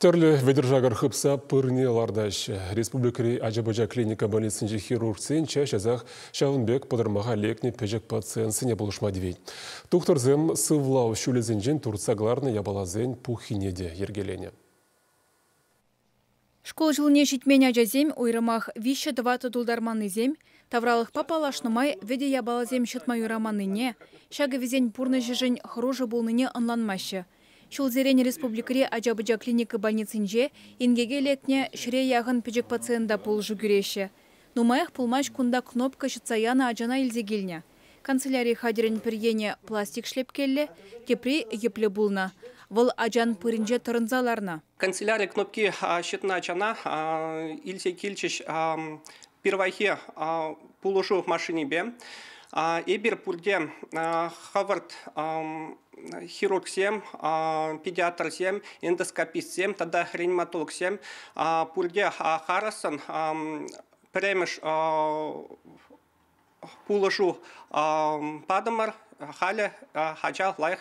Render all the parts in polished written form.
Тӗрлӗ вӗтӗр-шакӑр хыпса пырне лартаҫҫӗ. Республикӑри ача-пӑча клиника больницинчи хирургсен час-часах ҫавӑн пек пӑтӑрмаха лекнӗ пӗчӗк пациентсене пулӑшма тивет. Тухтӑрсем сывлав ҫулӗсенчен туртса кӑларнӑ япаласен пуххине те йӗркеленӗ. Шкул ҫулне ҫитмен ачасем, уйрӑмах 3-4 тултарманнисем, тавралӑхпа паллашнӑ май вӗтӗ япаласем ҫӑтма юраманнине, ҫакӑ вӗсен пурнӑҫӗшӗн хӑрушӑ пулнине ӑнланмаҫҫӗ. Ҫулсерен республикӑри ача-пӑча клиника больницинче инкеке лекнӗ 100-е яхӑн пӗчӗк пациента пулӑшу кӳреҫҫӗ. Нумаях пулмасть кунта кнопка ҫӑтса янӑ ачана илсе килнӗ. Канцеляри хатӗрӗн пӗр енӗ пластик шлепкеллӗ, тепри йӗплӗ пулнӑ. Вӑл ачан пырӗнче тӑрӑнса ларнӑ. Канцеляри кнопки ҫӑтнӑ ачана илсе килчӗҫ пирвайхи пулӑшу машинипе. Эпир пурте хӑвӑрт хирургсем, педиатрсем, эндоскопистсем тата реаниматологсем пурте харӑссӑн пӗрремӗш пулӑшу патӑмӑр. Халӗ ача лайӑх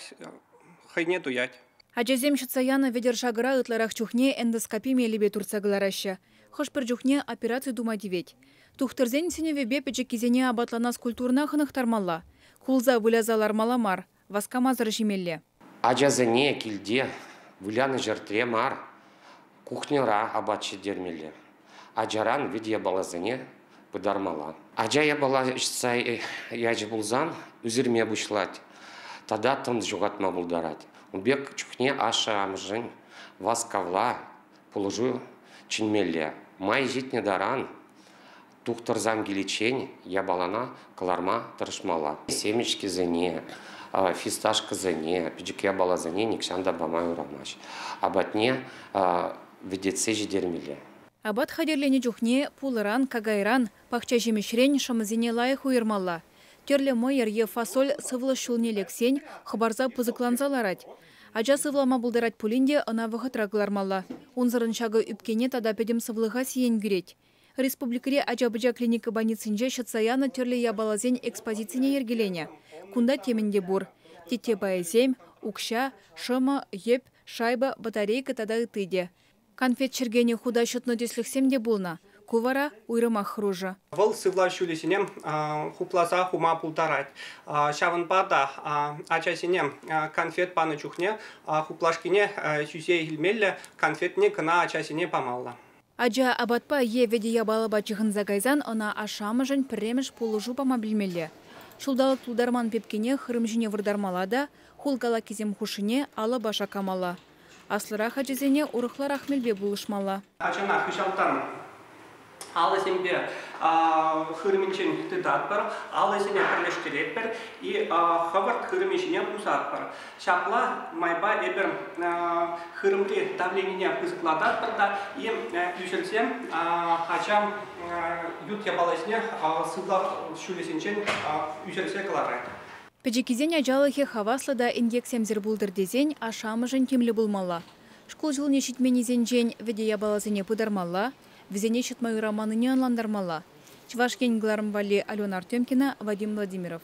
хӑйне туять. Ачасем ҫӑтса янӑ вӗтӗр-шакӑра ытларах чухне эндоскопи мелӗпе туртса кӑлараҫҫӗ. Хӑш-пӗр чухне операци тума тивет. Тухтӑрсен сӗнӗвӗпе пӗчӗккисене апатланас культурӑна хӑнӑхтармалла. Кулса выляса лармалла мар, васкамасӑр ҫимелле. Ачасене килте вылянӑ ҫӗртре мар, кухньӑра апат ҫитермелле. Ачаран вӗт япаласене пытармалла. Ача япала ҫӑтса ячӗ пулсан ӳсӗрме пуҫлать тата тӑн ҫухатма пултарать. Ун пек чухне ашшӗ-амӑшӗн васкавла пулӑшу чӗнмелле. Май ҫитнӗ таран тухтӑрсам киличчен япалана кӑларма тӑрӑшмалла. Семечкесене, фисташкӑсене, пӗчӗк япаласене нихҫан та пама юрамасть. Апатне вӗтетсе ҫитермелле. Апат хатӗрленӗ чухне пулӑран, какайран, пахча ҫимӗҫрен шӑмӑсене лайӑх уйӑрмалла. Тӗрлӗ мӑйӑр е фасоль сывлӑш ҫулне лексен хӑпарса пысӑкланса ларать. Ача сывлама пултарать пулин те ӑна вӑхӑтра кӑлармалла. Унсӑрӑн ҫакӑ ӳпкене тата пӗтӗм сывлӑха сиен кӳрет. Республикӑри ача-пӑча клиника больницинче ҫӑтса янӑ тӗрлӗ япаласен экспозицине йӗркеленӗ. Кунта темӗн те пур. Тетте пайӗсем, укҫа, шӑмӑ, йӗп, шайба, батарейка тата ытти те. Конфет чӗркенӗ хута ҫӑтнӑ тӗслӗхсем те пулнӑ. Ку вара уйрӑмах хӑрушӑ. Вӑл сывлав ҫулӗсене хупласа хума пултарать. Ҫавӑнпа та ачасене конфет панӑ чухне хуплашкине сӳсе илмелле, конфетне кӑна ачасене памалла. Ача апатпа е вӗтӗ япалапа чыхӑнса кайсан ӑна ашшӗ-амӑшӗн пӗрремӗш пулӑшу пама пӗлмелле. Ҫулталӑк тултарман пепкене хырӑм ҫине выртармалла та хул калаккисем хушшине алӑпа шаккамалла. Аслӑрах ачасене урӑхларах мелпе пулӑшмалла. Ачана хыҫалтан алӑсемпе хырӑмӗнчен тытатпӑр, алӑсене пӗрлештеретпӗр и хӑвӑрт хырӑмӗ ҫине пусатпӑр. Ҫапла майпа эпир хырӑмри давленине пысӑклататпӑр та и ӳсӗрсе ача ют япаласене сывлав ҫулӗсенчен ӳсӗрсе кӑларать. Пӗчӗккисен ачалӑхӗ хаваслӑ та инкексемсӗр пултӑр тесен ашшӗ-амӑшӗн тимлӗ пулмалла. Шкул ҫулне ҫитменнисенчен вӗтӗ япаласене пытармалла, вӗсене ҫӑтма юраманнине ӑнлантармалла. Чӑваш Ен кӑларӑм валли Алена Артемкина, Вадим Владимиров.